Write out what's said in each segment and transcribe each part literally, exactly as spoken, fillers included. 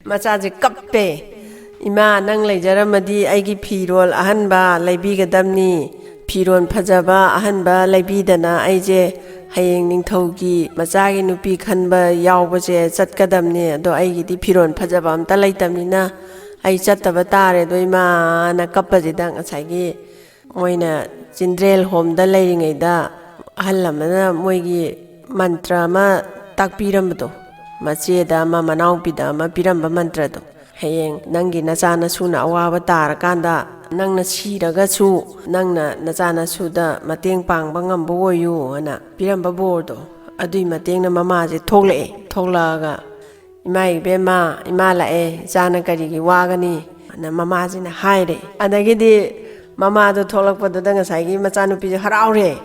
ꯃꯆꯥꯁꯦ ꯀꯞꯄꯦ꯫ "ꯏꯃꯥ, ꯅꯪ ꯂꯩꯖꯔꯝꯃꯗꯤ ꯑꯩꯒꯤ ꯐꯤꯔꯣꯜ ꯑꯍꯟꯕ ꯂꯩꯕꯤꯒꯗꯕꯅꯤ꯫ ꯐꯤꯔꯣꯜ ꯐꯖꯕ ꯑꯍꯟꯕ ꯂꯩꯕꯤꯗꯅ ꯑꯩꯁꯦ ꯍꯌꯦꯡ ꯅꯤꯡꯊꯧꯒꯤ ꯃꯆꯥꯒꯤ ꯅꯨꯄꯤ ꯈꯟꯕ ꯌꯥꯎꯕꯁꯦ ꯆꯠꯀꯗꯕꯅꯤ꯫ ꯑꯗꯣ ꯑꯩꯒꯤꯗꯤ ꯐꯤꯔꯣꯜ ꯐꯖꯕ ꯑꯝꯇ ꯂꯩꯇꯕꯅꯤꯅ ꯑꯩ ꯆꯠꯇꯕ ꯇꯥꯔꯦ꯫ ꯑꯗꯣ ꯏꯃꯥꯅ ꯀꯞꯄꯁꯤꯗ ꯉꯁꯥꯏꯒꯤ ꯃꯣꯏꯅ ꯆꯤꯟꯗ꯭ꯔꯦꯜ ꯍꯣꯝꯗ ꯂꯩꯔꯤꯉꯩꯗ ꯑꯍꯜ ꯑꯃꯅ ꯃꯣꯏꯒꯤ ꯃꯟꯇ꯭ꯔ ꯑꯃ ꯇꯥꯛꯄꯤꯔꯝꯕꯗꯣ, ꯃꯆꯦꯗ ꯑꯃ, ꯃꯅꯥꯎꯄꯤꯗ ꯑꯃ ꯄꯤꯔꯝꯕ ꯃꯟꯇ꯭ꯔꯗꯣ, "ꯍꯌꯦꯡ ꯅꯪꯒꯤ ꯅꯆꯥꯅꯁꯨꯅ ꯑꯋꯥꯕ ꯇꯥꯔꯀꯥꯟꯗ ꯅꯪꯅ ꯁꯤꯔꯒꯁꯨ ꯅꯪꯅ ꯅꯆꯥꯅꯁꯨꯗ ꯃꯇꯦꯡ ꯄꯥꯡꯕ ꯉꯝꯕ ꯑꯣꯏꯌꯨ" ꯍꯥꯏꯅ ꯄꯤꯔꯝꯕ ꯕꯣꯔꯗꯣ, ꯑꯗꯨꯏ ꯃꯇꯦꯡꯅ ꯃꯃꯥꯁꯦ ꯊꯣꯛꯂꯛꯑꯦ꯫ ꯊꯣꯛꯂꯛꯑꯒ, "ꯏꯃꯥ ꯏꯕꯦꯝꯃ, ꯏꯃꯥ ꯂꯥꯛꯑꯦ, ꯏꯆꯥꯅ ꯀꯔꯤꯒꯤ ꯋꯥꯒꯅꯤ?" ꯑꯅ ꯃꯃꯥꯁꯤꯅ ꯍꯥꯏꯔꯦ꯫ ꯑꯗꯒꯤꯗꯤ ꯃꯃꯥꯗꯣ ꯊꯣꯛꯂꯛꯄꯗꯨꯗ ꯉꯁꯥꯏꯒꯤ ꯃꯆꯥꯅꯨꯄꯤꯁꯨ ꯍꯔꯥꯎꯔꯦ꯫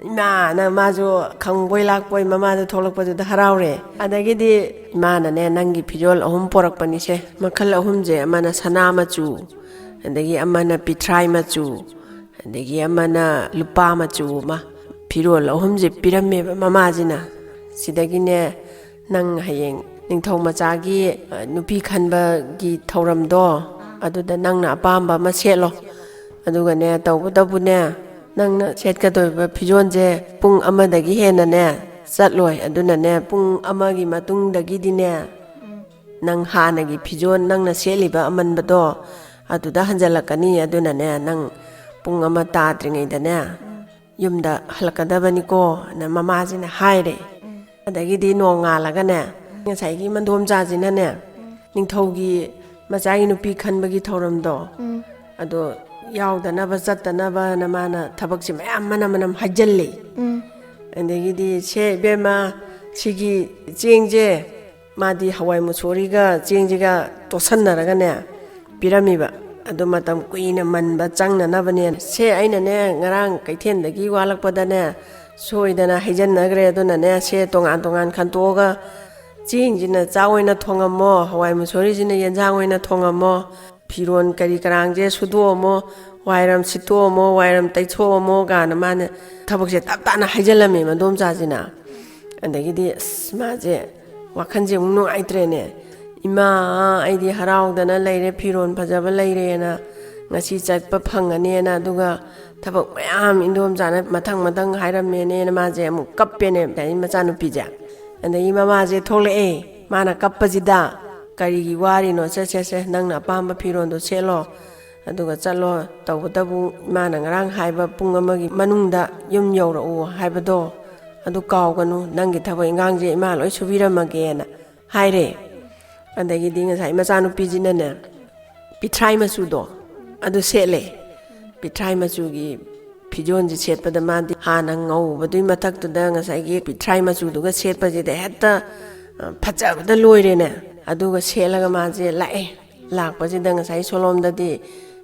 ꯏꯃꯥꯅ ꯃꯥꯁꯨ ꯈꯪꯕꯣꯏ ꯂꯥꯛꯄꯣꯏ ꯃꯃꯥꯗꯣ ꯊꯣꯛꯂꯛꯄꯗꯨꯗ ꯍꯔꯥꯎꯔꯦ꯫ ꯑꯗꯒꯤꯗꯤ ꯏꯃꯥꯅꯅꯦ, "ꯅꯪꯒꯤ ꯐꯤꯖꯣꯜ ꯑꯍꯨꯝ ꯄꯣꯔꯛꯄꯅꯤꯁꯦ, ꯃꯈꯜ ꯑꯍꯨꯝꯁꯦ, ꯑꯃꯅ ꯁꯅꯥ ꯃꯆꯨ, ꯑꯗꯒꯤ ꯑꯃꯅ ꯄꯤꯊ꯭ꯔꯥꯏ ꯃꯆꯨ, ꯑꯗꯒꯤ ꯑꯃꯅ ꯂꯨꯄꯥ ꯃꯆꯨ ꯑꯃ, ꯐꯤꯔꯣꯜ ꯑꯍꯨꯝꯁꯦ ꯄꯤꯔꯝꯃꯦꯕ ꯃꯃꯥꯁꯤꯅ꯫ ꯁꯤꯗꯒꯤꯅꯦ, ꯅꯪ ꯍꯌꯦꯡ ꯅꯤꯡꯊꯧ ꯃꯆꯥꯒꯤ, ꯑ, ꯅꯨꯄꯤ ꯈꯟꯕꯒꯤ ꯊꯧꯔꯝꯗꯣ, ꯑꯗꯨꯗ ꯅꯪꯅ ꯑꯄꯥꯝꯕ ꯑꯃ ꯁꯦꯠꯂꯣ꯫ ꯑꯗꯨꯒꯅꯦ, ꯇꯧꯕꯇꯕꯨꯅꯦ, ꯅꯪꯅ ꯁꯦꯠꯀꯗꯧꯔꯤꯕ ꯐꯤꯖꯣꯜꯁꯦ ꯄꯨꯡ ꯑꯃꯗꯒꯤ ꯍꯦꯟꯅꯅꯦ ꯆꯠꯂꯣꯏ꯫ ꯑꯗꯨꯅꯅꯦ, ꯄꯨꯡ ꯑꯃꯒꯤ ꯃꯇꯨꯡꯗꯒꯤꯗꯤꯅꯦ, ꯅꯪ ꯍꯥꯟꯅꯒꯤ ꯐꯤꯖꯣꯜ, ꯅꯪꯅ ꯁꯦꯠꯂꯤꯕ ꯑꯃꯟꯕꯗꯣ, ꯑꯗꯨꯗ ꯍꯟꯖꯜꯂꯛꯀꯅꯤ꯫ ꯑꯗꯨꯅꯅꯦ, ꯅꯪ ꯄꯨꯡ ꯑꯃ ꯇꯥꯗ꯭ꯔꯤꯉꯩꯗꯅꯦ ꯌꯨꯝꯗ ꯍꯜꯂꯛꯀꯗꯕꯅꯤꯀꯣ" ꯑꯅ ꯃꯃꯥꯁꯤꯅ ꯍꯥꯏꯔꯦ꯫ ꯑꯗꯒꯤꯗꯤ ꯅꯣꯡꯉꯥꯜꯂꯒꯅꯦ, ꯉꯁꯥꯏꯒꯤ ꯃꯟꯗꯣꯝꯆꯥꯁꯤꯅꯅꯦ, ꯅꯤꯡꯊꯧꯒꯤ ꯃꯆꯥꯒꯤ ꯅꯨꯄꯤ ꯈꯟꯕꯒꯤ ꯊꯧꯔꯝꯗꯣ, ꯑꯗꯣ ꯌꯥꯎꯗꯅꯕ ꯆꯠꯇꯅꯕꯅ ꯃꯥꯅ ꯊꯕꯛꯁꯦ ꯃꯌꯥꯝ ꯃꯅꯝ ꯃꯅꯝ ꯍꯥꯏꯖꯜꯂꯦ꯫ ꯑꯗꯒꯤꯗꯤ, "ꯁꯦ ꯏꯕꯦꯝꯃ, ꯁꯤꯒꯤ ꯆꯦꯡꯁꯦ", ꯃꯥꯗꯤ ꯍꯋꯥꯏ ꯃꯨꯁꯣꯔꯤꯒ ꯆꯦꯡꯁꯤꯒ ꯇꯣꯠꯁꯟꯅꯔꯒꯅꯦ ꯄꯤꯔꯝꯃꯤꯕ꯫ ꯑꯗꯨ ꯃꯇꯝ ꯀꯨꯏꯅ ꯃꯟꯕ ꯆꯪꯅꯅꯕꯅꯦꯅ꯫ "ꯁꯦ, ꯑꯩꯅꯅꯦ ꯉꯔꯥꯡ ꯀꯩꯊꯦꯜꯗꯒꯤ ꯋꯥꯠꯂꯛꯄꯗꯅꯦ ꯁꯣꯏꯗꯅ ꯍꯩꯖꯟꯅꯈ꯭ꯔꯦ꯫ ꯑꯗꯨꯅꯅꯦ, ꯁꯦ ꯇꯣꯉꯥꯟ ꯇꯣꯉꯥꯟ ꯈꯟꯇꯣꯛꯑꯒ ꯆꯦꯡꯁꯤꯅ ꯆꯥꯛ ꯑꯣꯏꯅ ꯊꯣꯡꯉꯝꯃꯣ, ꯍꯋꯥꯏ ꯃꯨꯁꯣꯔꯤꯁꯤꯅ ꯌꯦꯟꯁꯥꯡ ꯑꯣꯏꯅ ꯊꯣꯡꯉꯝꯃꯣ, ꯐꯤꯔꯣꯜ ꯀꯔꯤ ꯀꯔꯥꯡꯁꯦ ꯁꯨꯗꯣꯛꯑꯝꯃꯣ, ꯋꯥꯏꯔꯝ ꯁꯤꯠꯇꯣꯛꯑꯝꯃꯣ, ꯋꯥꯏꯔꯝ ꯇꯩꯊꯣꯛꯑꯝꯃꯣ" ꯀꯥꯏꯅ ꯃꯥꯅ ꯊꯕꯛꯁꯦ ꯇꯞ ꯇꯥꯅ ꯍꯥꯏꯖꯜꯂꯝꯃꯦ ꯃꯗꯣꯝꯆꯥꯁꯤꯅ꯫ ꯑꯗꯒꯤꯗꯤ ꯑꯁ ꯃꯥꯁꯦ ꯋꯥꯈꯜꯁꯦ ꯑꯃꯨꯛ ꯅꯨꯡꯉꯥꯏꯇ꯭ꯔꯦꯅꯦ꯫ "ꯏꯃꯥ, ꯑꯩꯗꯤ ꯍꯔꯥꯎꯗꯅ ꯂꯩꯔꯦ, ꯐꯤꯔꯣꯜ ꯐꯖꯕ ꯂꯩꯔꯦꯅ, ꯉꯁꯤ ꯆꯠꯄ ꯐꯪꯉꯅꯦꯅ, ꯑꯗꯨꯒ ꯊꯕꯛ ꯃꯌꯥꯝ ꯏꯟꯗꯣꯝꯆꯥꯅ ꯃꯊꯪ ꯃꯊꯪ ꯍꯥꯏꯔꯝꯃꯦꯅꯦꯅ" ꯃꯥꯁꯦ ꯑꯃꯨꯛ ꯀꯞꯄꯦꯅꯦ, ꯑꯗꯩ ꯃꯆꯥꯅꯨꯄꯤꯁꯦ꯫ ꯑꯗꯒꯤ ꯃꯃꯥꯁꯦ ꯊꯣꯛꯂꯛꯑꯦ꯫ ꯃꯥꯅ ꯀꯞꯄꯁꯤꯗ, "ꯀꯔꯤꯒꯤ ꯋꯥꯔꯤꯅꯣ? ꯁꯦ, ꯁꯦ, ꯁꯦ, ꯅꯪꯅ ꯑꯄꯥꯝꯕ ꯐꯤꯔꯣꯜꯗꯣ ꯁꯦꯠꯂꯣ, ꯑꯗꯨꯒ ꯆꯠꯂꯣ꯫ ꯇꯧꯕꯇꯕꯨ ꯏꯃꯥꯅ ꯉꯔꯥꯡ ꯍꯥꯏꯕ ꯄꯨꯡ ꯑꯃꯒꯤ ꯃꯅꯨꯡꯗ ꯌꯨꯝ ꯌꯧꯔꯛꯎ ꯍꯥꯏꯕꯗꯣ ꯑꯗꯨ ꯀꯥꯎꯒꯅꯨ꯫ ꯅꯪꯒꯤ ꯊꯕꯛ ꯏꯟꯈꯥꯡꯁꯦ ꯏꯃꯥ ꯂꯣꯏ ꯁꯨꯕꯤꯔꯝꯃꯒꯦꯅ" ꯍꯥꯏꯔꯦ꯫ ꯑꯗꯒꯤꯗꯤ ꯉꯁꯥꯏ ꯃꯆꯥꯅꯨꯄꯤꯁꯤꯅꯅꯦ, ꯄꯤꯊ꯭ꯔꯥꯏ ꯃꯆꯨꯗꯣ ꯑꯗꯨ ꯁꯦꯠꯂꯦ꯫ ꯄꯤꯊ꯭ꯔꯥꯏ ꯃꯆꯨꯒꯤ ꯐꯤꯖꯣꯜꯁꯦ ꯁꯦꯠꯄꯗ, ꯃꯥꯗꯤ ꯍꯥꯟꯅ ꯉꯧꯕꯗꯨꯒꯤ ꯃꯊꯛꯇꯨꯗ ꯉꯁꯥꯏꯒꯤ ꯄꯤꯊ꯭ꯔꯥꯏ ꯃꯆꯨꯗꯨꯒ ꯁꯦꯠꯄꯁꯤꯗ ꯍꯦꯛꯇ, ꯑ, ꯐꯖꯕꯗ ꯂꯣꯏꯔꯦꯅꯦ꯫ ꯑꯗꯨꯒ ꯁꯦꯠꯂꯒ ꯃꯥꯁꯦ ꯂꯥꯛꯑꯦ꯫ ꯂꯥꯛꯄꯁꯤꯗ ꯉꯁꯥꯏ ꯁꯣꯂꯣꯝꯗꯗꯤ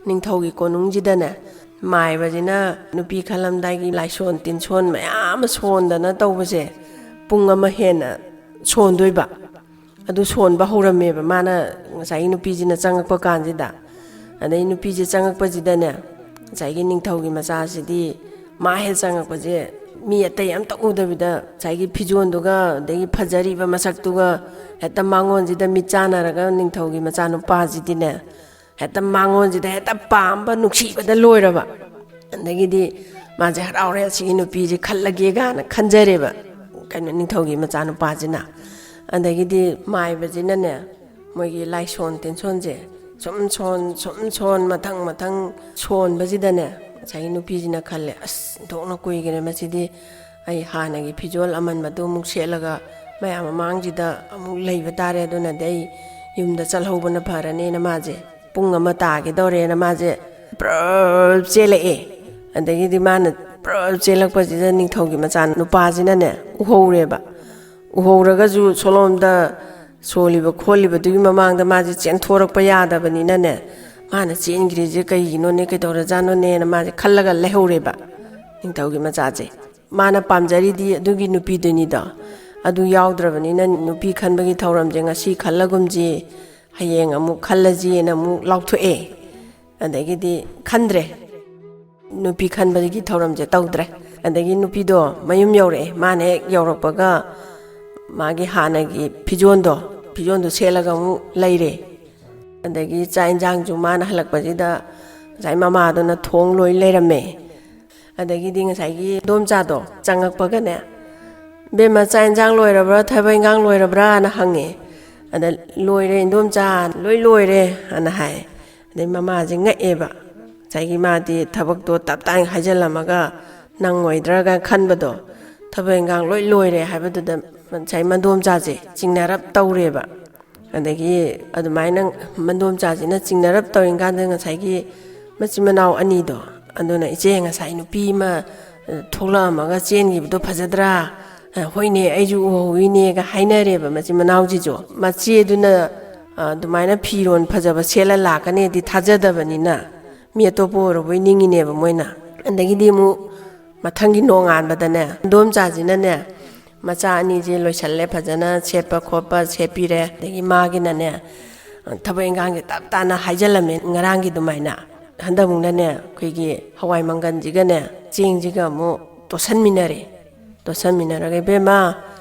ꯅꯤꯡꯊꯧꯒꯤ ꯀꯣꯅꯨꯡꯁꯤꯗꯅꯦ, ꯃꯥꯏꯕꯁꯤꯅ ꯅꯨꯄꯤ ꯈꯜꯂꯝꯗꯥꯏꯒꯤ ꯂꯥꯏꯁꯣꯟ ꯇꯤꯟꯁꯣꯟ ꯃꯌꯥꯝ ꯑꯃ ꯁꯣꯟꯗꯅ ꯇꯧꯕꯁꯦ ꯄꯨꯡ ꯑꯃ ꯍꯦꯟꯅ ꯁꯣꯟꯗꯣꯏꯕ꯫ ꯑꯗꯨ ꯁꯣꯟꯕ ꯍꯧꯔꯝꯃꯦꯕ, ꯃꯥꯅ, ꯉꯁꯥꯏꯒꯤ ꯅꯨꯄꯤꯁꯤꯅ ꯆꯪꯉꯛꯄ ꯀꯥꯟꯁꯤꯗ꯫ ꯑꯗꯩ ꯅꯨꯄꯤꯁꯦ ꯆꯪꯉꯛꯄꯁꯤꯗꯅꯦ, ꯉꯁꯥꯏꯒꯤ ꯅꯤꯡꯊꯧꯒꯤ ꯃꯆꯥꯁꯤꯗꯤ ꯃꯥ ꯍꯦꯛ ꯆꯪꯉꯛꯄꯁꯦ ꯃꯤ ꯑꯇꯩ ꯑꯝꯇ ꯎꯗꯕꯤꯗ ꯉꯁꯥꯏꯒꯤ ꯐꯤꯖꯣꯜꯗꯨꯒ ꯑꯗꯒꯤ ꯐꯖꯔꯤꯕ ꯃꯁꯛꯇꯨꯒ ꯍꯦꯛꯇ ꯃꯉꯣꯟꯁꯤꯗ ꯃꯤꯠ ꯆꯥꯟꯅꯔꯒ ꯅꯤꯡꯊꯧꯒꯤ ꯃꯆꯥꯅꯨꯄꯥꯁꯤꯗꯤꯅꯦ ꯍꯦꯛꯇ ꯃꯉꯣꯟꯁꯤꯗ ꯍꯦꯛꯇ ꯄꯥꯝꯕ, ꯅꯨꯡꯁꯤꯕꯗ ꯂꯣꯏꯔꯕ꯫ ꯑꯗꯒꯤꯗꯤ ꯃꯥꯁꯦ ꯍꯔꯥꯎꯔꯦ, "ꯑꯁꯤꯒꯤ ꯅꯨꯄꯤꯁꯦ ꯈꯜꯂꯒꯦ" ꯀꯥꯏꯅ ꯈꯟꯖꯔꯦꯕ, ꯀꯩꯅꯣ, ꯅꯤꯡꯊꯧꯒꯤ ꯃꯆꯥꯅꯨꯄꯥꯁꯤꯅ꯫ ꯑꯗꯒꯤꯗꯤ ꯃꯥꯏꯕꯁꯤꯅꯅꯦ, ꯃꯣꯏꯒꯤ ꯂꯥꯏꯁꯣꯟ ꯇꯤꯟꯁꯣꯟꯁꯦ ꯁꯨꯝ ꯁꯣꯟ, ꯁꯨꯝ ꯁꯣꯟ, ꯃꯊꯪ ꯃꯊꯪ ꯁꯣꯟꯕꯁꯤꯗꯅꯦ, ꯉꯁꯥꯏꯒꯤ ꯅꯨꯄꯤꯁꯤꯅ ꯈꯜꯂꯦ, "ꯑꯁ, ꯊꯣꯛꯅ ꯀꯨꯏꯈ꯭ꯔꯦ, ꯃꯁꯤꯗꯤ ꯑꯩ ꯍꯥꯟꯅꯒꯤ ꯐꯤꯖꯣꯜ ꯑꯃꯟꯕꯗꯣ ꯑꯃꯨꯛ ꯁꯦꯠꯂꯒ ꯃꯌꯥꯝ ꯃꯃꯥꯡꯁꯤꯗ ꯑꯃꯨꯛ ꯂꯩꯕ ꯇꯥꯔꯦ, ꯑꯗꯨꯅꯗꯤ ꯑꯩ ꯌꯨꯝꯗ ꯆꯠꯍꯧꯕꯅ ꯐꯔꯅꯦꯅ" ꯃꯥꯁꯦ ꯄꯨꯡ ꯑꯃ ꯇꯥꯒꯦ ꯇꯧꯔꯦꯅ ꯃꯥꯁꯦ ꯄ꯭ꯔꯞ ꯆꯦꯜꯂꯛꯑꯦ꯫ ꯑꯗꯒꯤꯗꯤ ꯃꯥꯅ ꯄ꯭ꯔꯞ ꯆꯦꯜꯂꯛꯄꯁꯤꯗ ꯅꯤꯡꯊꯧꯒꯤ ꯃꯆꯥ ꯅꯨꯄꯥꯁꯤꯅꯅꯦ ꯎꯍꯧꯔꯦꯕ꯫ ꯎꯍꯧꯔꯒꯁꯨ ꯁꯣꯂꯣꯝꯗ ꯁꯣꯜꯂꯤꯕ ꯈꯣꯠꯂꯤꯕꯗꯨꯒꯤ ꯃꯃꯥꯡꯗ ꯃꯥꯁꯦ ꯆꯦꯟꯊꯣꯔꯛꯄ ꯌꯥꯗꯕꯅꯤꯅꯅꯦ, ꯃꯥꯅ ꯆꯦꯟꯈ꯭ꯔꯤꯁꯦ ꯀꯩꯒꯤꯅꯣꯅꯦ, ꯀꯩꯗꯧꯔꯖꯥꯠꯅꯣꯅꯦꯅ ꯃꯥꯁꯦ ꯈꯜꯂꯒ ꯂꯩꯍꯧꯔꯦꯕ ꯅꯤꯡꯊꯧꯒꯤ ꯃꯆꯥꯁꯦ꯫ ꯃꯥꯅ ꯄꯥꯝꯖꯔꯤꯗꯤ ꯑꯗꯨꯒꯤ ꯅꯨꯄꯤꯗꯨꯅꯤꯗꯣ꯫ ꯑꯗꯨ ꯌꯥꯎꯗ꯭ꯔꯕꯅꯤꯅ ꯅꯨꯄꯤ ꯈꯟꯕꯒꯤ ꯊꯧꯔꯝꯁꯦ ꯉꯁꯤ ꯈꯜꯂꯒꯨꯝꯁꯤ, ꯍꯌꯦꯡ ꯑꯃꯨꯛ ꯈꯜꯂꯁꯤꯅ ꯑꯃꯨꯛ ꯂꯥꯎꯊꯣꯛꯑꯦ꯫ ꯑꯗꯒꯤꯗꯤ ꯈꯟꯗ꯭ꯔꯦ, ꯅꯨꯄꯤ ꯈꯟꯕꯒꯤ ꯊꯧꯔꯝꯁꯦ ꯇꯧꯗ꯭ꯔꯦ꯫ ꯑꯗꯒꯤ ꯅꯨꯄꯤꯗꯣ ꯃꯌꯨꯝ ꯌꯧꯔꯛꯑꯦ꯫ ꯃꯥꯅ ꯍꯦꯛ ꯌꯧꯔꯛꯄꯒ ꯃꯥꯒꯤ ꯍꯥꯟꯅꯒꯤ ꯐꯤꯖꯣꯜꯗꯣ, ꯐꯤꯖꯣꯜꯗꯨ ꯁꯦꯠꯂꯒ ꯑꯃꯨꯛ ꯂꯩꯔꯦ꯫ ꯑꯗꯒꯤ ꯆꯥꯛ ꯌꯦꯟꯁꯥꯡꯁꯨ ꯃꯥꯅ ꯍꯜꯂꯛꯄꯁꯤꯗ ꯉꯁꯥꯏ ꯃꯃꯥꯗꯨꯅ ꯊꯣꯡ ꯂꯣꯏ ꯂꯩꯔꯝꯃꯦ꯫ ꯑꯗꯒꯤꯗꯤ ꯉꯁꯥꯏꯒꯤ ꯏꯟꯗꯣꯝꯆꯥꯗꯣ ꯆꯪꯉꯛꯄꯒꯅꯦ, "ꯕꯦꯝꯃ, ꯆꯥꯛ ꯌꯦꯟꯁꯥꯡ ꯂꯣꯏꯔꯕ꯭ꯔꯥ, ꯊꯕꯛ ꯏꯟꯈꯥꯡ ꯂꯣꯏꯔꯕ꯭ꯔꯥꯅ?" ꯍꯪꯉꯦ꯫ ꯑꯗ, "ꯂꯣꯏꯔꯦ ꯏꯟꯗꯣꯝꯆꯥ, ꯂꯣꯏ ꯂꯣꯏꯔꯦ" ꯑꯅ ꯍꯥꯏ꯫ ꯑꯗꯩ ꯃꯃꯥꯁꯦ ꯉꯛꯑꯦꯕ꯫ ꯉꯁꯥꯏꯒꯤ ꯃꯥꯗꯤ ꯊꯕꯛꯇꯣ ꯇꯞ ꯇꯥꯏꯅ ꯍꯥꯏꯖꯤꯜꯂꯝꯃꯒ ꯅꯪꯉꯣꯏꯗ꯭ꯔꯥꯒ ꯈꯟꯕꯗꯣ, ꯊꯕꯛ ꯏꯟꯈꯥꯡ ꯂꯣꯏ ꯂꯣꯏꯔꯦ ꯍꯥꯏꯕꯗꯨꯗ ꯉꯁꯥꯏ ꯃꯟꯗꯣꯝꯆꯥꯁꯦ ꯆꯤꯡꯅꯔꯞ ꯇꯧꯔꯦꯕ꯫ ꯑꯗꯒꯤ ꯑꯗꯨꯃꯥꯏꯅ ꯃꯟꯗꯣꯝꯆꯥꯁꯤꯅ ꯆꯤꯡꯅꯔꯞ ꯇꯧꯔꯤꯀꯥꯟꯗ ꯉꯁꯥꯏꯒꯤ ꯃꯆꯤꯟ ꯃꯅꯥꯎ ꯑꯅꯤꯗꯣ, ꯑꯗꯨꯅ, "ꯏꯆꯦ, ꯉꯁꯥꯏ ꯅꯨꯄꯤ ꯑꯃ, ꯑ, ꯊꯣꯛꯂꯛꯑꯝꯃꯒ ꯆꯦꯟꯈꯤꯕꯗꯣ ꯐꯖꯗ꯭ꯔꯥ? ꯑ, ꯍꯣꯏꯅꯦ, ꯑꯩꯁꯨ ꯎꯍꯧꯋꯤꯅꯦꯒ" ꯍꯥꯏꯅꯔꯦꯕ ꯃꯆꯤꯟ ꯃꯅꯥꯎꯁꯤꯁꯨ꯫ ꯃꯆꯦꯗꯨꯅ, ꯑ, ꯑꯗꯨꯃꯥꯏꯅ ꯐꯤꯔꯣꯜ ꯐꯖꯕ ꯁꯦꯠꯂ ꯂꯥꯛꯀꯅꯤꯗꯤ ꯊꯥꯖꯗꯕꯅꯤꯅ ꯃꯤ ꯑꯇꯣꯞꯄ ꯑꯣꯏꯔꯕꯣꯏ ꯅꯤꯡꯉꯤꯅꯦꯕ ꯃꯣꯏꯅ꯫ ꯑꯗꯒꯤꯗꯤ ꯑꯃꯨꯛ ꯃꯊꯪꯒꯤ ꯅꯣꯡꯉꯥꯟꯕꯗꯅꯦ, ꯏꯟꯗꯣꯝꯆꯥꯁꯤꯅꯅꯦ ꯃꯆꯥ ꯑꯅꯤꯁꯦ ꯂꯣꯏꯁꯜꯂꯦ, ꯐꯖꯅ ꯁꯦꯠꯄ ꯈꯣꯠꯄ ꯁꯦꯠꯄꯤꯔꯦ꯫ ꯑꯗꯒꯤ ꯃꯥꯒꯤꯅꯅꯦ ꯊꯕꯛ ꯏꯟꯈꯥꯡꯁꯦ ꯇꯞ ꯇꯥꯅ ꯍꯥꯏꯖꯜꯂꯝꯃꯦ ꯉꯔꯥꯡꯒꯤ ꯑꯗꯨꯃꯥꯏꯅ꯫ ꯍꯟꯗꯛꯃꯨꯛꯅꯅꯦ ꯑꯩꯈꯣꯏꯒꯤ ꯍꯋꯥꯏ ꯃꯪꯒꯟꯁꯤꯒꯅꯦ ꯆꯦꯡꯁꯤꯒ ꯑꯃꯨꯛ ꯇꯣꯠꯁꯟꯃꯤꯟꯅꯔꯦ꯫ ꯇꯣꯠꯁꯟꯃꯤꯟꯅꯔꯒ, "ꯏꯕꯦꯝꯃ,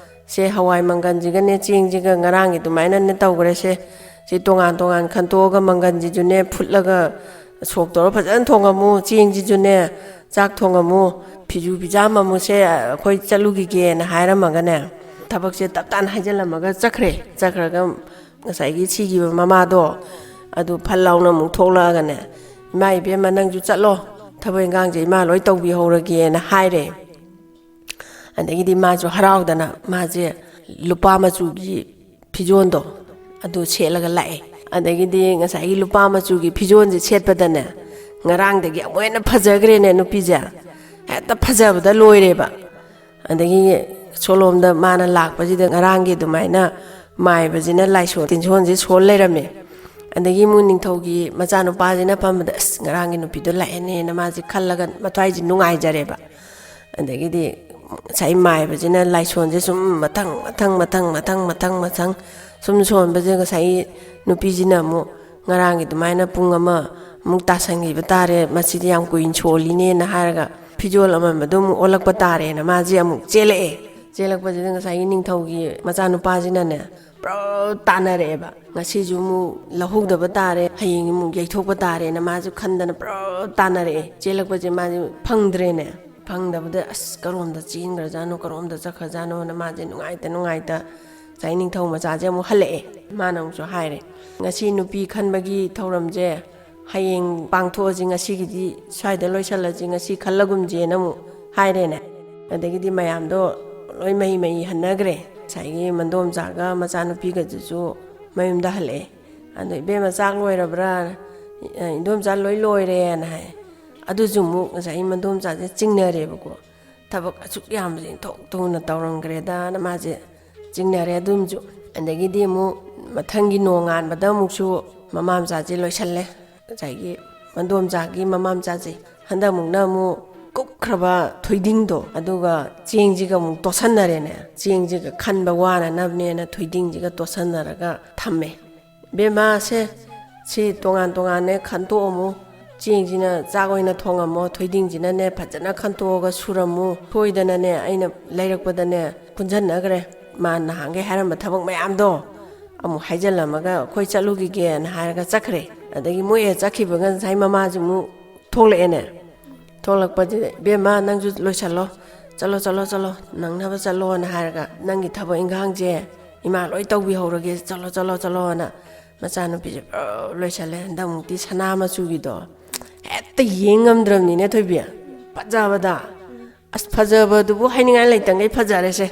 ꯁꯦ ꯍꯋꯥꯏ ꯃꯪꯒꯟꯁꯤꯒꯅꯦ ꯆꯦꯡꯁꯤꯒ ꯉꯔꯥꯡꯒꯤ ꯑꯗꯨꯃꯥꯏꯅꯅꯦ ꯇꯧꯈ꯭ꯔꯦ꯫ ꯁꯦ, ꯁꯤ ꯇꯣꯉꯥꯟ ꯇꯣꯉꯥꯟ ꯈꯟꯇꯣꯛꯑꯒ ꯃꯪꯒꯟꯁꯤꯁꯨꯅꯦ ꯐꯨꯠꯂꯒ ꯁꯣꯛ ꯇꯧꯔ ꯐꯖꯅ ꯊꯣꯡꯉꯝꯃꯨ, ꯆꯦꯡꯁꯤꯁꯨꯅꯦ ꯆꯥꯛ ꯊꯣꯡꯉꯝꯃꯨ, ꯐꯤꯖꯨ ꯐꯤꯖꯥꯝꯃꯝꯃꯨꯁꯦ, ꯑꯩꯈꯣꯏ ꯆꯠꯂꯨꯈꯤꯒꯦꯅ" ꯍꯥꯏꯔꯝꯃꯒꯅꯦ ꯊꯕꯛꯁꯦ ꯇꯞ ꯇꯥꯅ ꯍꯥꯏꯖꯤꯜꯂꯝꯃꯒ ꯆꯠꯈ꯭ꯔꯦ꯫ ꯆꯠꯈ꯭ꯔꯒ ꯉꯁꯥꯏꯒꯤ ꯁꯤꯈꯤꯕ ꯃꯃꯥꯗꯣ ꯑꯗꯨ ꯐꯠ ꯂꯥꯎꯅ ꯑꯃꯨꯛ ꯊꯣꯛꯂꯛꯑꯒꯅꯦ, "ꯏꯃꯥ, ꯏꯕꯦꯝꯃ, ꯅꯪꯁꯨ ꯆꯠꯂꯣ, ꯊꯕꯛ ꯏꯟꯈꯥꯡꯁꯦ ꯏꯃꯥ ꯂꯣꯏ ꯇꯧꯕꯤꯍꯧꯔꯒꯦꯅ" ꯍꯥꯏꯔꯦ꯫ ꯑꯗꯒꯤꯗꯤ ꯃꯥꯁꯨ ꯍꯔꯥꯎꯗꯅ ꯃꯥꯁꯦ ꯂꯨꯄꯥ ꯃꯆꯨꯒꯤ ꯐꯤꯖꯣꯜꯗꯣ ꯑꯗꯨ ꯁꯦꯠꯂꯒ ꯂꯥꯛꯑꯦ꯫ ꯑꯗꯒꯤꯗꯤ ꯉꯁꯥꯏꯒꯤ ꯂꯨꯄꯥ ꯃꯆꯨꯒꯤ ꯐꯤꯖꯣꯜꯁꯦ ꯁꯦꯠꯄꯗꯅꯦ ꯉꯔꯥꯡꯗꯒꯤ ꯑꯃꯨꯛ ꯍꯦꯟꯅ ꯐꯖꯈ꯭ꯔꯦꯅꯦ ꯅꯨꯄꯤꯁꯦ꯫ ꯍꯦꯛꯇ ꯐꯖꯕꯗ ꯂꯣꯏꯔꯦꯕ꯫ ꯑꯗꯒꯤ ꯁꯣꯂꯣꯝꯗ ꯃꯥꯅ ꯂꯥꯛꯄꯁꯤꯗ ꯉꯔꯥꯡꯒꯤ ꯑꯗꯨꯃꯥꯏꯅ ꯃꯥꯏꯕꯁꯤꯅ ꯂꯥꯏꯁꯣꯟ ꯇꯤꯟꯁꯣꯟꯁꯦ ꯁꯣꯜ ꯂꯩꯔꯝꯃꯦ꯫ ꯑꯗꯒꯤ ꯑꯃꯨꯛ ꯅꯤꯡꯊꯧꯒꯤ ꯃꯆꯥꯅꯨꯄꯥꯁꯤꯅ ꯐꯝꯕꯗ, "ꯑꯁ, ꯉꯔꯥꯡꯒꯤ ꯅꯨꯄꯤꯗꯣ ꯂꯥꯛꯑꯦꯅꯦꯅ" ꯃꯥꯁꯦ ꯈꯜꯂꯒ ꯃꯊ꯭ꯋꯥꯏꯁꯦ ꯅꯨꯡꯉꯥꯏꯖꯔꯦꯕ꯫ ꯑꯗꯒꯤꯗꯤ ꯉꯁꯥꯏ ꯃꯥꯏꯕꯁꯤꯅ ꯂꯥꯏꯁꯣꯟꯁꯦ ꯁꯨꯝ ꯃꯊꯪ ꯃꯊꯪ ꯃꯊꯪ ꯃꯊꯪ ꯃꯊꯪ ꯃꯊꯪ ꯁꯨꯝ ꯁꯣꯟꯕꯁꯦ ꯉꯁꯥꯏꯒꯤ ꯅꯨꯄꯤꯁꯤꯅ ꯑꯃꯨꯛ ꯉꯔꯥꯡꯒꯤ ꯑꯗꯨꯃꯥꯏꯅ ꯄꯨꯡ ꯑꯃ ꯑꯃꯨꯛ ꯇꯥꯁꯟꯈꯤꯕ ꯇꯥꯔꯦ, ꯃꯁꯤꯗꯤ ꯌꯥꯝ ꯀꯨꯏꯅ ꯁꯣꯜꯂꯤꯅꯦꯅ ꯍꯥꯏꯔꯒ ꯐꯤꯖꯣꯜ ꯑꯃꯟꯕꯗꯣ ꯑꯃꯨꯛ ꯑꯣꯜꯂꯛꯄ ꯇꯥꯔꯦꯅ ꯃꯥꯁꯦ ꯑꯃꯨꯛ ꯆꯦꯜꯂꯛꯑꯦ꯫ ꯆꯦꯜꯂꯛꯄꯁꯤꯗ ꯉꯁꯥꯏꯒꯤ ꯅꯤꯡꯊꯧꯒꯤ ꯃꯆꯥꯅꯨꯄꯥꯁꯤꯅꯅꯦ, ꯄꯨꯔꯥ ꯇꯥꯟꯅꯔꯛꯑꯦꯕ꯫ "ꯉꯁꯤꯁꯨ ꯑꯃꯨꯛ ꯂꯧꯍꯧꯗꯕ ꯇꯥꯔꯦ, ꯍꯌꯦꯡ ꯑꯃꯨꯛ ꯌꯩꯊꯣꯛꯄ ꯇꯥꯔꯦꯅ" ꯃꯥꯁꯨ ꯈꯟꯗꯅ ꯄꯨꯔꯥ ꯇꯥꯟꯅꯔꯛꯑꯦ꯫ ꯆꯦꯜꯂꯛꯄꯁꯦ ꯃꯥꯁꯨ ꯐꯪꯗ꯭ꯔꯦꯅꯦ꯫ ꯐꯪꯗꯕꯗ ꯑꯁ ꯀꯔꯣꯝꯗ ꯆꯦꯟꯈ꯭ꯔꯖꯥꯠꯅꯣ, ꯀꯔꯣꯝꯗ ꯆꯠꯈ꯭ꯔꯖꯥꯠꯅꯣꯅ ꯃꯥꯁꯦ ꯅꯨꯡꯉꯥꯏꯇ ꯅꯨꯡꯉꯥꯏꯇ ꯉꯁꯥꯏ ꯅꯤꯡꯊꯧ ꯃꯆꯥꯁꯦ ꯑꯃꯨꯛ ꯍꯜꯂꯛꯑꯦ꯫ ꯃꯥꯅ ꯑꯃꯨꯛꯁꯨ ꯍꯥꯏꯔꯦ, "ꯉꯁꯤ ꯅꯨꯄꯤ ꯈꯟꯕꯒꯤ ꯊꯧꯔꯝꯁꯦ ꯍꯌꯦꯡ ꯄꯥꯡꯊꯣꯛꯑꯁꯤ, ꯉꯁꯤꯒꯤꯗꯤ ꯁ꯭ꯋꯥꯏꯗ ꯂꯣꯏꯁꯜꯂꯁꯤ, ꯉꯁꯤ ꯈꯜꯂꯒꯨꯝꯁꯦꯅ" ꯑꯃꯨꯛ ꯍꯥꯏꯔꯦꯅꯦ꯫ ꯑꯗꯒꯤꯗꯤ ꯃꯌꯥꯝꯗꯣ ꯂꯣꯏ ꯃꯍꯤ ꯃꯍꯤ ꯍꯟꯅꯈ꯭ꯔꯦ꯫ ꯉꯁꯥꯏꯒꯤ ꯃꯟꯗꯣꯝꯆꯥꯒ ꯃꯆꯥꯅꯨꯄꯤꯒꯗꯨꯁꯨ ꯃꯌꯨꯝꯗ ꯍꯜꯂꯛꯑꯦ꯫ ꯑꯗꯣ "ꯏꯕꯦꯝꯃ, ꯆꯥꯛ ꯂꯣꯏꯔꯕ꯭ꯔꯥ?" "ꯏꯟꯗꯣꯝꯆꯥ, ꯂꯣꯏ ꯂꯣꯏꯔꯦꯅ" ꯍꯥꯏ꯫ ꯑꯗꯨꯁꯨ ꯑꯃꯨꯛ ꯉꯁꯥꯏꯒꯤ ꯃꯟꯗꯣꯝꯆꯥꯁꯦ ꯆꯤꯡꯅꯔꯦꯕꯀꯣ꯫ "ꯊꯕꯛ ꯑꯁꯨꯛ ꯌꯥꯝꯕꯁꯦ ꯏꯟꯊꯣꯛ ꯊꯨꯅ ꯇꯧꯔꯝꯈ꯭ꯔꯦꯗꯅ" ꯃꯥꯁꯦ ꯆꯤꯡꯅꯔꯦ ꯑꯗꯨꯝꯁꯨ꯫ ꯑꯗꯒꯤꯗꯤ ꯑꯃꯨꯛ ꯃꯊꯪꯒꯤ ꯅꯣꯡꯉꯥꯟꯕꯗ ꯑꯃꯨꯛꯁꯨ ꯃꯃꯥ ꯃꯆꯥꯁꯦ ꯂꯣꯏꯁꯜꯂꯦ꯫ ꯉꯁꯥꯏꯒꯤ ꯃꯟꯗꯣꯝꯆꯥꯒꯤ ꯃꯃꯥ ꯃꯆꯥꯁꯦ ꯍꯟꯗꯛꯃꯨꯛꯅ ꯑꯃꯨꯛ ꯀꯨꯞꯈ꯭ꯔꯕ ꯊꯣꯏꯗꯤꯡꯗꯣ ꯑꯗꯨꯒ ꯆꯦꯡꯁꯤꯒ ꯑꯃꯨꯛ ꯇꯣꯠꯁꯟꯅꯔꯦꯅꯦ꯫ ꯆꯦꯡꯁꯤꯒ ꯈꯟꯕ ꯋꯥꯅꯅꯕꯅꯦꯅ ꯊꯣꯏꯗꯤꯡꯁꯤꯒ ꯇꯣꯠꯁꯟꯅꯔꯒ ꯊꯝꯃꯦ꯫ "ꯕꯦꯝꯃ, ꯁꯦ, ꯁꯤ ꯇꯣꯉꯥꯟ ꯇꯣꯉꯥꯟꯅꯦ ꯈꯟꯇꯣꯛꯑꯝꯃꯨ꯫ ꯆꯦꯡꯁꯤꯅ ꯆꯥꯛ ꯑꯣꯏꯅ ꯊꯣꯡꯉꯝꯃꯣ, ꯊꯣꯏꯗꯤꯡꯁꯤꯅꯅꯦ ꯐꯖꯅ ꯈꯟꯇꯣꯛꯑꯒ ꯁꯨꯔꯝꯃꯨ꯫ ꯁꯣꯏꯗꯅꯅꯦ ꯑꯩꯅ ꯂꯩꯔꯛꯄꯗꯅꯦ ꯄꯨꯟꯁꯟꯅꯈ꯭ꯔꯦ꯫ ꯃꯥ ꯅꯍꯥꯟꯈꯩ ꯍꯥꯏꯔꯝꯕ ꯊꯕꯛ ꯃꯌꯥꯝꯗꯣ ꯑꯃꯨꯛ ꯍꯥꯏꯖꯜꯂꯝꯃꯒ ꯑꯩꯈꯣꯏ ꯆꯠꯂꯨꯈꯤꯒꯦꯅ" ꯍꯥꯏꯔꯒ ꯆꯠꯈ꯭ꯔꯦ꯫ ꯑꯗꯒꯤ ꯃꯣꯏ ꯍꯦꯛ ꯆꯠꯈꯤꯕꯒ ꯉꯁꯥꯏ ꯃꯃꯥꯁꯤ ꯑꯃꯨꯛ ꯊꯣꯛꯂꯛꯑꯦꯅꯦ꯫ ꯊꯣꯛꯂꯛꯄꯁꯤꯗ, "ꯏꯕꯦꯝꯃ, ꯅꯪꯁꯨ ꯂꯣꯏꯁꯜꯂꯣ, ꯆꯠꯂꯣ, ꯆꯠꯂꯣ, ꯆꯠꯂꯣ, ꯅꯪꯅꯕ ꯆꯠꯂꯣꯅ" ꯍꯥꯏꯔꯒ, "ꯅꯪꯒꯤ ꯊꯕꯛ ꯏꯟꯈꯥꯡꯁꯦ ꯏꯃꯥ ꯂꯣꯏ ꯇꯧꯕꯤꯍꯧꯔꯒꯦ, ꯆꯠꯂꯣ, ꯆꯠꯂꯣ, ꯆꯠꯂꯣꯅ" ꯃꯆꯥꯅꯨꯄꯤꯁꯦ ꯄꯨꯔꯥ ꯂꯣꯏꯁꯜꯂꯦ꯫ ꯍꯟꯗꯛꯃꯨꯛꯇꯤ ꯁꯅꯥ ꯃꯆꯨꯒꯤꯗꯣ ꯍꯦꯛꯇ ꯌꯦꯡ ꯉꯝꯗ꯭ꯔꯕꯅꯤꯅꯦ ꯊꯣꯏꯕꯤ, ꯐꯖꯕꯗ꯫ ꯑꯁ, ꯐꯖꯕꯗꯨꯕꯨ ꯍꯥꯏꯅꯤꯡꯉꯥꯏ ꯂꯩꯇꯉꯩ ꯐꯖꯔꯦꯁꯦ꯫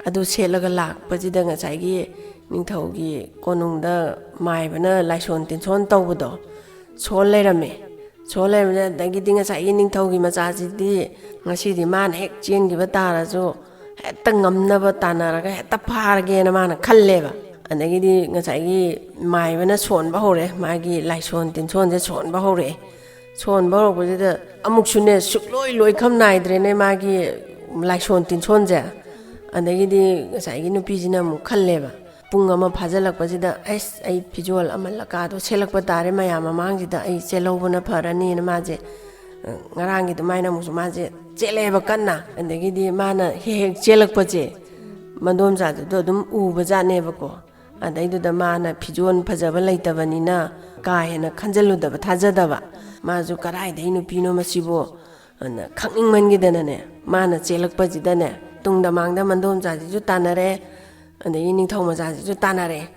ꯑꯗꯨ ꯁꯦꯠꯂꯒ ꯂꯥꯛꯄꯁꯤꯗ ꯉꯁꯥꯏꯒꯤ ꯅꯤꯡꯊꯧꯒꯤ ꯀꯣꯅꯨꯡꯗ ꯃꯥꯏꯕꯅ ꯂꯥꯏꯁꯣꯟ ꯇꯤꯟꯁꯣꯟ ꯇꯧꯕꯗꯣ ꯁꯣꯟ ꯂꯩꯔꯝꯃꯦ꯫ ꯁꯣꯟ ꯂꯩꯔꯝꯃꯦ꯫ ꯑꯗꯒꯤꯗꯤ ꯉꯁꯥꯏꯒꯤ ꯅꯤꯡꯊꯧꯒꯤ ꯃꯆꯥꯁꯤꯗꯤ ꯉꯁꯤꯗꯤ ꯃꯥꯅ ꯍꯦꯛ ꯆꯦꯟꯈꯤꯕ ꯇꯥꯔꯁꯨ ꯍꯦꯛꯇ ꯉꯝꯅꯕ ꯇꯥꯟꯅꯔꯒ ꯍꯦꯛꯇ ꯐꯥꯔꯒꯦꯅ ꯃꯥꯅ ꯈꯜꯂꯦꯕ꯫ ꯑꯗꯒꯤꯗꯤ ꯉꯁꯥꯏꯒꯤ ꯃꯥꯏꯕꯅ ꯁꯣꯟꯕ ꯍꯧꯔꯦ, ꯃꯥꯒꯤ ꯂꯥꯏꯁꯣꯟ ꯇꯤꯟꯁꯣꯟꯁꯦ ꯁꯣꯟꯕ ꯍꯧꯔꯛꯑꯦ꯫ ꯁꯣꯟꯕ ꯍꯧꯔꯛꯄꯁꯤꯗ ꯑꯃꯨꯛꯁꯨꯅꯦ ꯁꯨꯛꯂꯣꯏ ꯂꯣꯏꯈꯝ ꯅꯥꯏꯗ꯭ꯔꯦꯅꯦ ꯃꯥꯒꯤ ꯂꯥꯏꯁꯣꯟ ꯇꯤꯟꯁꯣꯟꯁꯦ꯫ ꯑꯗꯒꯤꯗꯤ ꯉꯁꯥꯏꯒꯤ ꯅꯨꯄꯤꯁꯤꯅ ꯑꯃꯨꯛ ꯈꯜꯂꯦꯕ, ꯄꯨꯡ ꯑꯃ ꯐꯥꯖꯤꯜꯂꯛꯄꯁꯤꯗ, "ꯑꯩꯁ, ꯑꯩ ꯐꯤꯖꯣꯜ ꯑꯃꯜꯂꯀꯥꯗꯣ ꯁꯦꯠꯂꯛꯄ ꯇꯥꯔꯦ ꯃꯌꯥꯝ ꯃꯃꯥꯡꯁꯤꯗ, ꯑꯩ ꯆꯦꯜꯍꯧꯕꯅ ꯐꯔꯅꯤꯅ" ꯃꯥꯁꯦ, ꯑ, ꯉꯔꯥꯡꯒꯤ ꯑꯗꯨꯃꯥꯏꯅ ꯑꯃꯨꯛꯁꯨ ꯃꯥꯁꯦ ꯆꯦꯜꯂꯛꯑꯦꯕ ꯀꯟꯅ꯫ ꯑꯗꯒꯤꯗꯤ ꯃꯥꯅ ꯍꯦꯛ ꯍꯦꯛ ꯆꯦꯜꯂꯛꯄꯁꯦ ꯃꯗꯣꯝꯆꯥꯗꯨꯗꯣ ꯑꯗꯨꯝ ꯎꯕꯖꯥꯠꯅꯦꯕꯀꯣ꯫ ꯑꯗꯩꯗꯨꯗ ꯃꯥꯅ ꯐꯤꯖꯣꯜ ꯐꯖꯕ ꯂꯩꯇꯕꯅꯤꯅ ꯀꯥ ꯍꯦꯟꯅ ꯈꯟꯖꯜꯂꯨꯗꯕ, ꯊꯥꯖꯗꯕ꯫ ꯃꯥꯁꯨ "ꯀꯗꯥꯏꯗꯩ ꯅꯨꯄꯤꯅꯣ ꯃꯁꯤꯕꯨ?" ꯑꯅ ꯈꯪꯅꯤꯡꯃꯟꯒꯤꯗꯅꯅꯦ, ꯃꯥꯅ ꯆꯦꯜꯂꯛꯄꯁꯤꯗꯅꯦ, ꯇꯨꯡꯗ ꯃꯥꯡꯗ ꯃꯟꯗꯣꯝꯆꯥꯁꯤꯁꯨ ꯇꯥꯟꯅꯔꯦ, ꯑꯗꯒꯤ ꯅꯤꯡꯊꯧ ꯃꯆꯥꯁꯤꯁꯨ ꯇꯥꯟꯅꯔꯦ꯫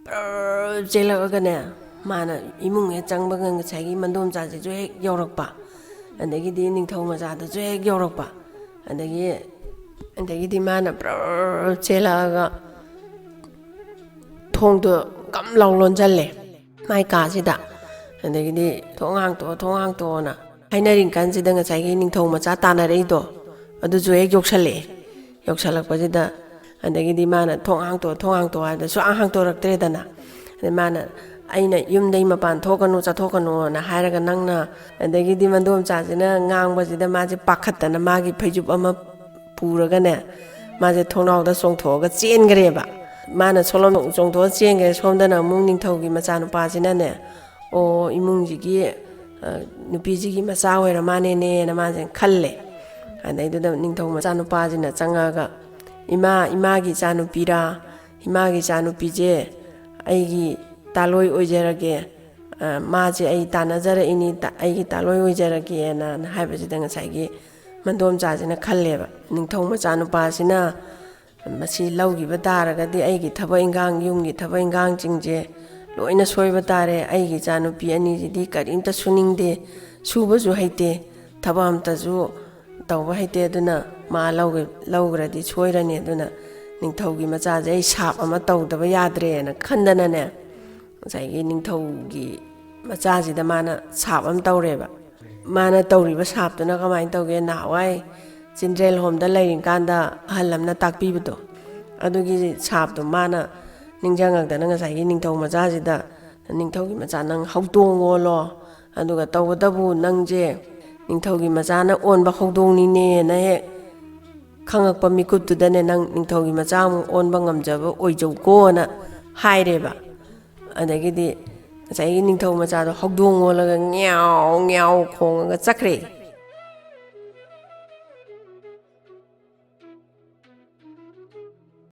ꯄ꯭ꯔꯔ ꯆꯦꯜꯂꯛꯑꯒꯅꯦ, ꯃꯥꯅ ꯏꯃꯨꯡ ꯍꯦꯛ ꯆꯪꯕꯒ ꯉꯁꯥꯏꯒꯤ ꯃꯟꯗꯣꯝꯆꯥꯁꯤꯁꯨ ꯍꯦꯛ ꯌꯧꯔꯛꯄ, ꯑꯗꯒꯤꯗꯤ ꯅꯤꯡꯊꯧ ꯃꯆꯥꯗꯨꯁꯨ ꯍꯦꯛ ꯌꯧꯔꯛꯄ꯫ ꯑꯗꯒꯤ, ꯑꯗꯒꯤꯗꯤ ꯃꯥꯅ ꯄ꯭ꯔꯔ ꯆꯦꯜꯂꯛꯑꯒ ꯊꯣꯡꯗꯣ ꯒꯝ ꯂꯥꯎ ꯂꯣꯟꯁꯤꯜꯂꯦ ꯃꯥꯏ ꯀꯥꯁꯤꯗ꯫ ꯑꯗꯒꯤꯗꯤ "ꯊꯣꯡ ꯍꯥꯡꯇꯣꯛꯑꯣ, ꯊꯣꯡ ꯍꯥꯡꯇꯣꯛꯑꯣꯅ" ꯍꯥꯏꯅꯔꯤ ꯀꯥꯟꯁꯤꯗ ꯉꯁꯥꯏꯒꯤ ꯅꯤꯡꯊꯧ ꯃꯆꯥ ꯇꯥꯟꯅꯔꯛꯏꯗꯣ, ꯑꯗꯨꯁꯨ ꯍꯦꯛ ꯌꯧꯁꯜꯂꯛꯑꯦ꯫ ꯌꯧꯁꯜꯂꯛꯄꯁꯤꯗ, ꯑꯗꯒꯤꯗꯤ ꯃꯥꯅ "ꯊꯣꯡ ꯍꯥꯡꯇꯣꯛꯑꯣ, ꯊꯣꯡ ꯍꯥꯡꯇꯣꯛꯑꯣ" ꯍꯥꯏꯕꯗ ꯁꯨꯡꯍꯥꯡ ꯍꯥꯡꯇꯣꯔꯛꯇ꯭ꯔꯦꯗꯅ꯫ ꯑꯗꯩ ꯃꯥꯅ "ꯑꯩꯅ ꯌꯨꯝꯗꯩ ꯃꯄꯥꯟ ꯊꯣꯛꯀꯅꯨ, ꯆꯠꯊꯣꯛꯀꯅꯨꯅ" ꯍꯥꯏꯔꯒ ꯅꯪꯅ, ꯑꯗꯒꯤꯗꯤ ꯃꯟꯗꯣꯝꯆꯥꯁꯤꯅ ꯉꯥꯡꯕꯁꯤꯗ ꯃꯥꯁꯦ ꯄꯥꯈꯠꯇꯅ ꯃꯥꯒꯤ ꯐꯩꯖꯨꯞ ꯑꯃ ꯄꯨꯔꯒꯅꯦ, ꯃꯥꯁꯦ ꯊꯣꯡꯅꯥꯎꯗ ꯆꯣꯡꯊꯣꯛꯑꯒ ꯆꯦꯟꯈ꯭ꯔꯦꯕ꯫ ꯃꯥꯅ ꯁꯣꯝꯂꯣꯝꯗ ꯆꯣꯡꯊꯣꯛꯑ ꯆꯦꯟꯈ꯭ꯔꯦ, ꯁꯣꯝꯗꯅ ꯑꯃꯨꯛ ꯅꯤꯡꯊꯧꯒꯤ ꯃꯆꯥꯅꯨꯄꯥꯁꯤꯅꯅꯦ, "ꯑꯣ, ꯏꯃꯨꯡꯁꯤꯒꯤ, ꯑ, ꯅꯨꯄꯤꯁꯤꯒꯤ ꯃꯆꯥ ꯑꯣꯏꯔ ꯃꯥꯅꯦꯅꯦꯅ" ꯃꯥꯁꯦ ꯈꯜꯂꯦ꯫ ꯑꯗꯩꯗꯨꯗ ꯅꯤꯡꯊꯧ ꯃꯆꯥꯅꯨꯄꯥꯁꯤꯅ ꯆꯪꯉꯛꯑꯒ, "ꯏꯃꯥ, ꯏꯃꯥꯒꯤ ꯏꯆꯥꯅꯨꯄꯤꯔꯥ? ꯏꯃꯥꯒꯤ ꯏꯆꯥꯅꯨꯄꯤꯁꯦ ꯑꯩꯒꯤ ꯇꯥꯂꯣꯏ ꯑꯣꯏꯖꯔꯒꯦ꯫ ꯑ, ꯃꯥꯁꯦ ꯑꯩ ꯇꯥꯟꯅꯖꯔꯛꯏꯅꯤ, ꯇ-, ꯑꯩꯒꯤ ꯇꯥꯂꯣꯏ ꯑꯣꯏꯖꯔꯒꯦꯅ" ꯍꯥꯏꯕꯁꯤꯗ ꯉꯁꯥꯏꯒꯤ ꯃꯟꯗꯣꯝꯆꯥꯁꯤꯅ ꯈꯜꯂꯦꯕ, "ꯅꯤꯡꯊꯧ ꯃꯆꯥꯅꯨꯄꯥꯁꯤꯅ ꯃꯁꯤ ꯂꯧꯈꯤꯕ ꯇꯥꯔꯒꯗꯤ ꯑꯩꯒꯤ ꯊꯕꯛ ꯏꯟꯈꯥꯡ, ꯌꯨꯝꯒꯤ ꯊꯕꯛ ꯏꯟꯈꯥꯡꯁꯤꯡꯁꯦ ꯂꯣꯏꯅ ꯁꯣꯏꯕ ꯇꯥꯔꯦ꯫ ꯑꯩꯒꯤ ꯏꯆꯥꯅꯨꯄꯤ ꯑꯅꯤꯁꯤꯗꯤ ꯀꯔꯤꯝꯇ ꯁꯨꯅꯤꯡꯗꯦ, ꯁꯨꯕꯁꯨ ꯍꯩꯇꯦ, ꯊꯕꯛ ꯑꯝꯇꯁꯨ ꯇꯧꯕ ꯍꯩꯇꯦ꯫ ꯑꯗꯨꯅ ꯃꯥ ꯂꯧꯒ-, ꯂꯧꯈ꯭ꯔꯗꯤ ꯁꯣꯏꯔꯅꯤ꯫ ꯑꯗꯨꯅ ꯅꯤꯡꯊꯧꯒꯤ ꯃꯆꯥꯁꯦ ꯑꯩ ꯁꯥꯞ ꯑꯃ ꯇꯧꯗꯕ ꯌꯥꯗ꯭ꯔꯦꯅ" ꯈꯟꯗꯅꯅꯦ, ꯉꯁꯥꯏꯒꯤ ꯅꯤꯡꯊꯧꯒꯤ ꯃꯆꯥꯁꯤꯗ ꯃꯥꯅ ꯁꯥꯞ ꯑꯃ ꯇꯧꯔꯦꯕ꯫ ꯃꯥꯅ ꯇꯧꯔꯤꯕ ꯁꯥꯞꯇꯨꯅ ꯀꯃꯥꯏꯅ ꯇꯧꯒꯦ? ꯅꯍꯥꯟꯋꯥꯏ ꯆꯤꯟꯗ꯭ꯔꯦꯜ ꯍꯣꯝꯗ ꯂꯩꯔꯤꯀꯥꯟꯗ ꯑꯍꯜ ꯑꯃꯅ ꯇꯥꯛꯄꯤꯕꯗꯣ, ꯑꯗꯨꯒꯤ ꯁꯥꯞꯇꯣ ꯃꯥꯅ ꯅꯤꯡꯁꯤꯡꯉꯛꯇꯅ ꯉꯁꯥꯏꯒꯤ ꯅꯤꯡꯊꯧ ꯃꯆꯥꯁꯤꯗ, "ꯅꯤꯡꯊꯧꯒꯤ ꯃꯆꯥ, ꯅꯪ ꯍꯧꯗꯣꯡ ꯑꯣꯜꯂꯣ, ꯑꯗꯨꯒ ꯇꯧꯕꯇꯕꯨ ꯅꯪꯁꯦ ꯅꯤꯡꯊꯧꯒꯤ ꯃꯆꯥꯅ ꯑꯣꯟꯕ ꯍꯧꯗꯣꯡꯅꯤꯅꯦꯅ" ꯍꯦꯛ ꯈꯪꯉꯛꯄ ꯃꯤꯀꯨꯞꯇꯨꯗꯅꯦ, "ꯅꯪ ꯅꯤꯡꯊꯧꯒꯤ ꯃꯆꯥ ꯑꯃꯨꯛ ꯑꯣꯟꯕ ꯉꯝꯖꯕ ꯑꯣꯏꯖꯧꯀꯣꯅ" ꯍꯥꯏꯔꯦꯕ꯫ ꯑꯗꯒꯤꯗꯤ ꯉꯁꯥꯏꯒꯤ ꯅꯤꯡꯊꯧ ꯃꯆꯥꯗꯣ ꯍꯧꯗꯣꯡ ꯑꯣꯜꯂꯒ ꯉ꯭ꯌꯥꯎ ꯉ꯭ꯌꯥꯎ ꯈꯣꯡꯉꯒ ꯆꯠꯈ꯭ꯔꯦ꯫